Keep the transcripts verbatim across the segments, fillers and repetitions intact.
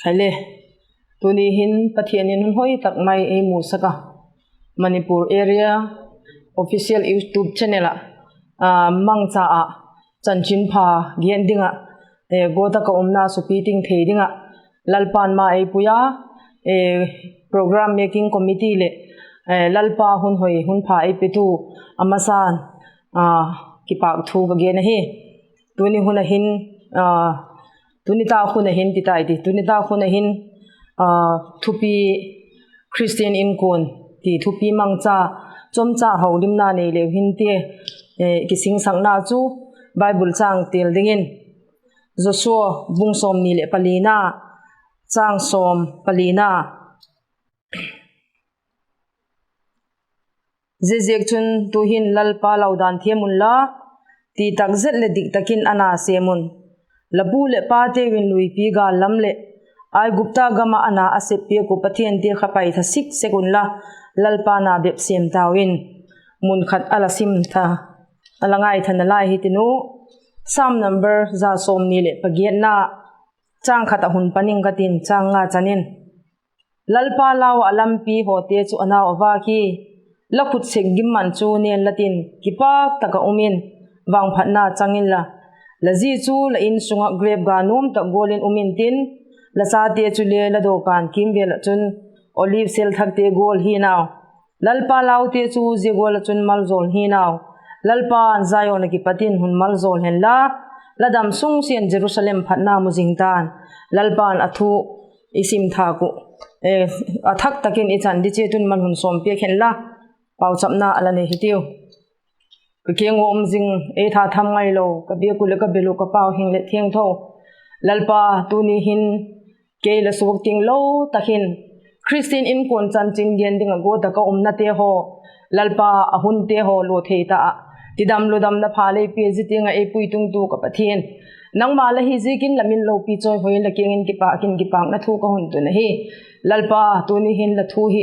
Khaile, tuni hin Pathian in hun hoi tak mai ei musak a, Manipur Area Official YouTube channel ah, ah, mangcha ah chanchinpha gen ding ah, eh, guat ah ka umna supi ting thei ding ah Lalpa'n ma ei pui a, eh, program making committee leh, eh, Lalpa hun hoi hun pha ei petu a masan, ah, kipâk thu ka gen ahi. Tuni hun a hin, ah, tuni tak hun a hin ti tai ti. Tuni tak hun a hin, ah, thupi Christian inkuan ti thupi mangcha, chomcha holimna nei leu hin tia, eh, kisingsakna chu Bible châng tel dingin Joshua bung sawmni leh palina, châng sawm palina. Ziaziakchun tu'hin Lalpa lau dan thiam unla, ti tak zet leh dik tak in a na sêm un. La pu leh pateu in luipi gâl lam leh Aigupta gam ah a na a sep piak uh pathiante kha paitha sik sek unla, Lalpa na bep sêm tau in. Mun khat a la sim tha, a la ngaitha nalai hitiu. Sam number za sawmni leh pagiatna, châng khat ah hun pan ing ka tin, châng nga chan in. Lalpa lau ah lampi hawte chu a nau a vâk hi. La khut sek gimman chu nen la tin, kipâk tak ah um in, vangphatna chang inla. La zi chu la insung ah grep ga nuam tak gual in um intin, la chate chule la dawkan kîmvêl ah chun olive sel thakte gual hi nau. Lalpa laute chu zia gual ah chun maljawl hi nau. Lalpa'n Zion ah kipat in hun maljawl henla, la dam sungsia'n Jerusalem phatna mu zing ta'n. Lalpa'n a thu i sim thâk uh, eh, a thak tak in i chan di chiat un mal hun sawmpiak henla, pauchapna a la nei hitiu. Ka kiang ua um zing, ei tha tham ngailo, ka biak uh leh ka bel uh, ka pau hing leh thiangtho Lalpa, tuni hin kei la suak tinglo tak in Christian inkuan chanchin gen ding ah guat ah ka umnate haw, Lalpa, a hunte haw lua thei ta ah, tidam ludamna pha lei pia, zia tiang ah ei puitungtu ka Pathian, nangma la hi ziakin la min lopi chawihoi in la kiang in kipâk in kipâkna thu ka hun tun ahi. Lalpa, tuni hin la thu hi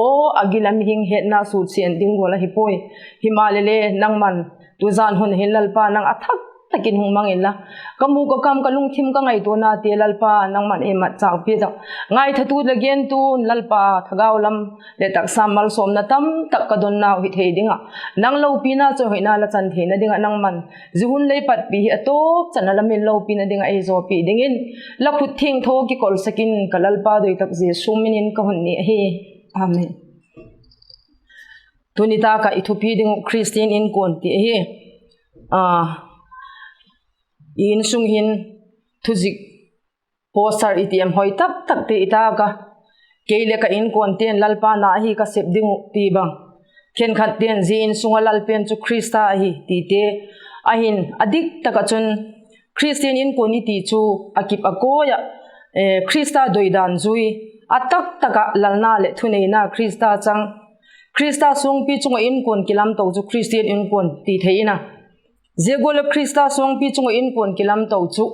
aw a gil a mihing hetna suksiat ding gual ahi puai. Himaleh le nangma'n tuzan hun hin Lalpa nang a thak tak in hung mang inla, ka mûk ka kam ka lungthim ka ngaituanate Lalpa nangma'n ei mat chau piak ah, ngaithatu leh gentu'n Lalpa, thagau lam leh taksa malsawmna tamtak ka donnau hi thei ding ah, nang lopina chawihoi in la chan theina ding ah nangma'n zia hun lei patpi hi a tawp chan ah la min lopina ding ah ei zawpi dingin la khut thiangtho kikolsak in, ka Lalpa doi tak Jesu min in ka hun ni ahi. Amen. Tuni tak ah i thupi ding uh Christian inkuan ti ahi. Ah, i insung hin thuzik poster i tiam hoi tak takte i tâk a, kei leh ka inkuante'n Lalpa na ahi ka sep ding uh ti bang, khenkhatte'n zia insung ah Lalpen chu Khrista ahi tite, ahin a dik tak ah chun Christian inkuan i ti chu a kip a kawi ah, eh, Khrista doidan zui, a tak tak ah lalna leh thuneina Khrista chang, Khrista suangpi chung ah inkuan kilamto chu Christian inkuan ti thei in a. Zia gual ah Khrista suangpi chung ah inkuan kilamto chu,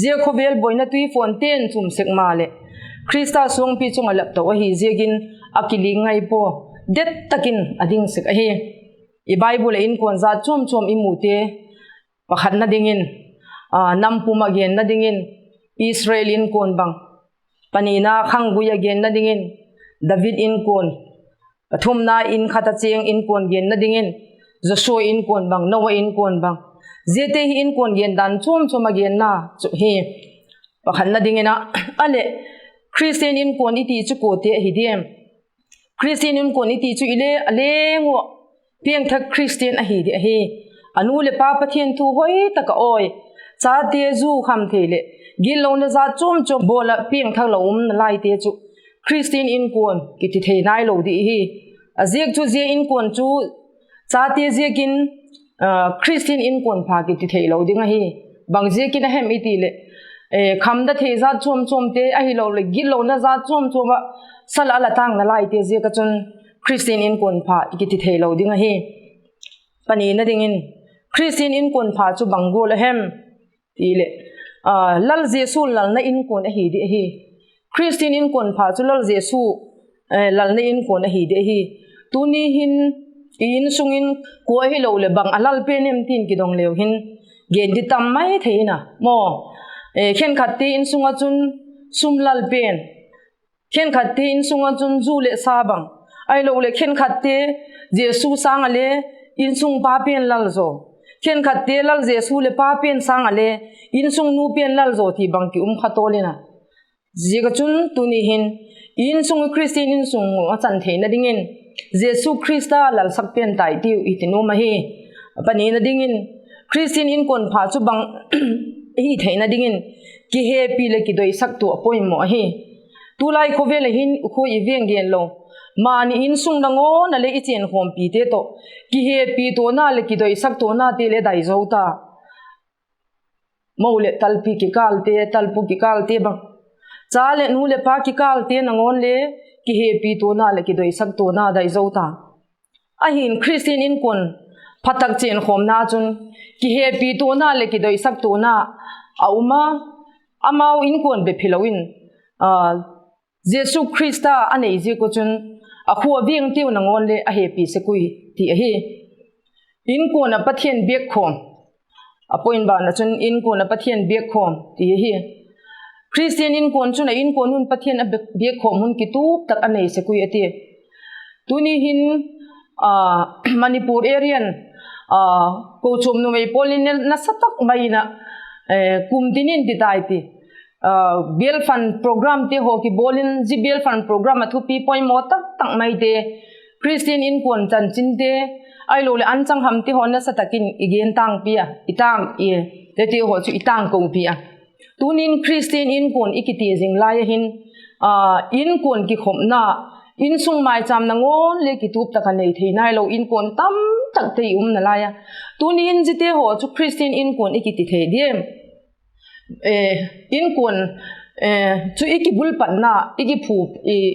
zia khawvel buaina tuifuante'n chum sek maleh, Khrista suangpi chung ah lapto ahi ziakin a kiling ngai pua, det tak in a ding sek ahi. I Bible ah inkuan jat chuam chuam i mute, pakhatna dingin, ah, nam pum ah genna dingin Israel inkuan bang, panina khanggui ah genna dingin David inkuan, pathumna in khat ah chêng inkuan genna dingin Joshua inkuan bang, Noah inkuan bang, ziate hi inkuan gen dan chuam chuam ah genna chu hi. Pakhatna dingin a, a leh, Christian inkuan i ti chu kuate ahi diam? Christian inkuan i ti chu i le a leng ua piangthak Christian ahi di ahi. A nu leh pa Pathian thu hoi tak ah awi, chate zu kham thei leh gitlona jat chuam chuam bawl ah piangthak lo um nalaite chu Christian inkuan kiti thei nailo di hi. A ziak chu zia inkuan chu chate ziakin, ah, Christian inkuan pha kiti theilo ding ahi. Bang ziakin a hem i ti leh, eh, khamda thei jat chuam chuamte ahiloleh gitlona jat chuam chuam ah sal ah la tâng nalaite ziak ah chun Christian inkuan pha i kiti theilo ding ahi. Panina dingin, Christian inkuan pha chu bang gual a hem ti leh, ah, Lal Jesu lalna inkuan ahi di ahi. Christian inkuan pha chu Lal Jesu, eh, lalna inkuan ahi di ahi. Tuni hin i insung in kua ahiloleh bang a lal pen em tin kidong leu hin gen di tam mai thei in a maw. Eh, khenkhatte insung ah chun sum lal pen, khenkhatte insung ah chun zu leh sa bang, ahiloleh khenkhatte Jesu sâng ah le insung pa pen lal zaw, khenkhatte Lal Jesu leh pa pen sâng ah le insung nu pen lal zaw ti bang ki um kha tawl in a. Ziak ah chun tuni hin insung, Khristian insung a chan theina dingin Jesu Khrista lalsak pen tai tiu i ti nuam ahi. A panina dingin, Khristian inkuan pha chu bang i hi theina dingin kihepi leh kidoisak tua a poimaw ahi. Tulai khawvel ah hin khua i veng gen lo, mani insung nangawn ah le i chênkhawmpite tawh kihepi tuana leh kidoisak tuanate le dai zo ta. Mo leh talpi kikâlte, talpu kikâlte bang, cha leh nu leh pa kikâlte nangawn le kihepi tuana leh kidoisak tuana dai zo ta. Ahin Khristian inkuan pha tak chênkhawmna chun kihepi tuana leh kidoisak tuana a um a, amau inkuan bep hilo in, Jesu Khrista a nei ziak uh chun a khua vengteu nangawn le a hepi sek ui ti ahi. Inkuan ah Pathian biak khawm, a point ban ah chun inkuan ah Pathian biak khawm ti ahi. Khristian inkuan chun a inkuan un Pathian a biak khawm hun kitup tak a nei sek ui a ti. Tuni hin Manipur area in kochuam numei pawl in nasa tak mai in a, kum tin in ti tai ti, bial phan programte haw kibawl in, zia bial phan program ah thupi poimaw tak tak maite, Khristian inkuan chanchinte, ahiloleh anchanghamte haw nasa tak in i gen tângpi a, i tâng i, zia ti haw chu i tângkopi a. Tunin Khristian inkuan i kiti zing lai ahin, inkuan kikhopna, insung maichâm nangawn le kitup tak a nei thei nailo inkuan tamtakte i umna lai a. Tunin ziate haw chu Khristian inkuan i kiti thei diam? Inkuan chu i kibul patna, i kiphu,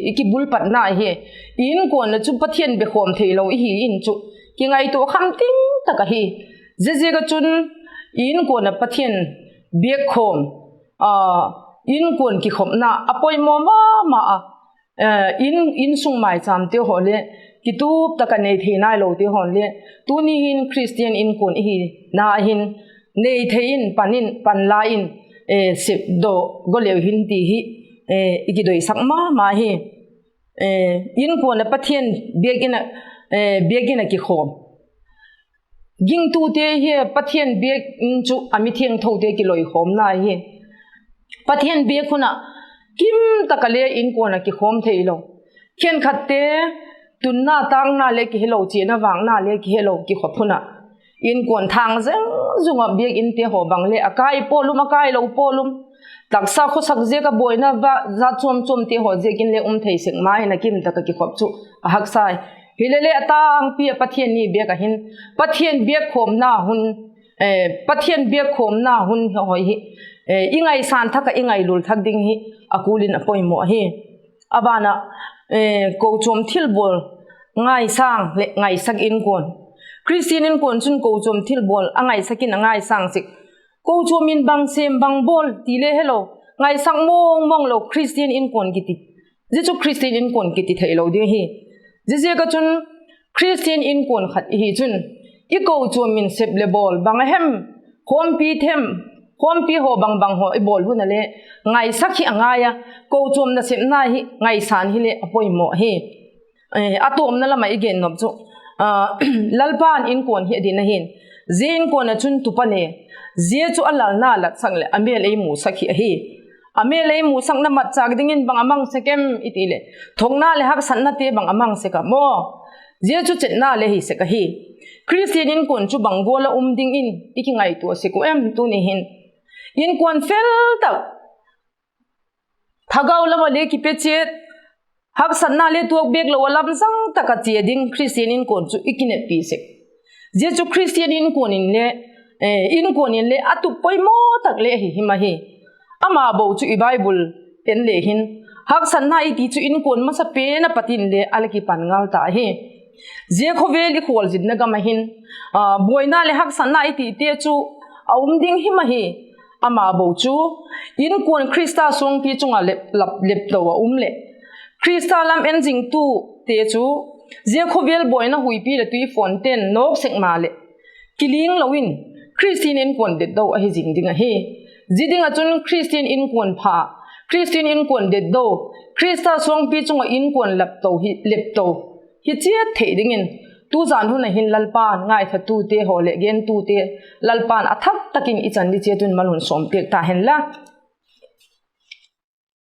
i kibul patna ahi. Inkuan ah chu Pathian biak khawm theilo i hi in chu kingaitua kham ting tak ahi. Ziaziak ah chun inkuan ah Pathian biak khawm, inkuan kikhopna a poimaw ma ma a. In, insung maichâmte haw le kitup tak a nei thei nailote haw le, tuni hin Khristian inkuan i hina hin nei thei in pan in, pan la in, sepdaw go leu hin ti hi i kidoisak ma ma hi. Inkuan ah Pathian biak in a, biak in a kikhawm. Gingtute hi Pathian biak in chu a mithiangthote kiloikhawmna hi. Pathian biak hun ah kim tak a le inkuan ah kikhawm theilo. Khenkhatte tunna tâkna le kihelo, chiana vâkna le kihelo kikhop hun ah, inkuan thâng zeng zung ah biak inte haw bang le a kai pawl um, a kailo pawl um. Taksa khawsak ziak ah buaina jat chuam chuamte haw ziak in le um thei sek ma in a kim tak ah kikhop chu a haksa hi. Hilele a tângpi ah Pathian ni biak ah hin, Pathian biak khawmna hun, Pathian biak khawmna hun hoi hi i ngaisâng thak ah i ngailul thak ding hi a kul in a poimaw ahi. A ban ah, kochuam thilbawl ngaisâng leh ngaisak inkuan. Khristian inkuan chun kochuam thilbawl a ngaisak in a ngaisâng sek. Kochuam in bang sêm bang bawl ti le helo, ngaisak mawng mawng lo Khristian inkuan kiti, zia chu Khristian inkuan kiti theilo ding hi. Ziaziak ah chun Khristian inkuan khat i hi chun i kochuam in sep leh bawl bang a hem, khawmpi them, khawmpi haw bang bang haw i bawl hun ah le ngaisak hi a ngai a, kochuam nasepna hi ngaisâng hi le a poimaw hi. A tuamna lam ah i gen nop chu, Lalpa'n inkuan hi a din ahi'n, zia inkuan ah chun tupa ne, zia chu a lalna latsak leh a mêl ei musak hi ahi. A mêl ei musakna matchâk dingin bang a mang sek em i ti leh, thuakna leh haksatnate bang a mang sek a maw? Zia chu chetna le hi sek ahi. Khristian inkuan chu bang gual ah um dingin i kingaitua sek uh em tuni hin? Inkuan fel tak, thagau lam ah le kipe chiat, haksatna le tuak bêk lo ah lamzang tak ah chia ding Khristian inkuan chu i kineppi sek. Zia chu Khristian inkuan in le, inkuan in le a tup poimaw tak le ahi him ahi. Ama bo chu i Bible en le hin, haksatna i ti chu inkuan masa pen a pat in le a la kipan ngal ta ahi. Zia khawvel i khualzinna gam ah hin, buaina leh haksatna i tite chu a um ding him ahi. Ama bo chu inkuan Khrista suangpi chung ah lep, lep to a um leh, Khrista lam en zingtute chu zia khawvel buaina huipi leh tuifuante'n nawk sek maleh, kiling lo in Khristian inkuan detdo ahi zing ding ahi. Zia ding ah chun Khristian inkuan pha, Khristian inkuan detdo, Khrista suangpi chung ah inkuan lepto hi, lepto hi chiat thei dingin, tuzan hun ah hin Lalpa'n ngaithatute haw leh gentute, Lalpa'n a thak tak in i chan di chiat un mal hun sawmpiak ta hen la.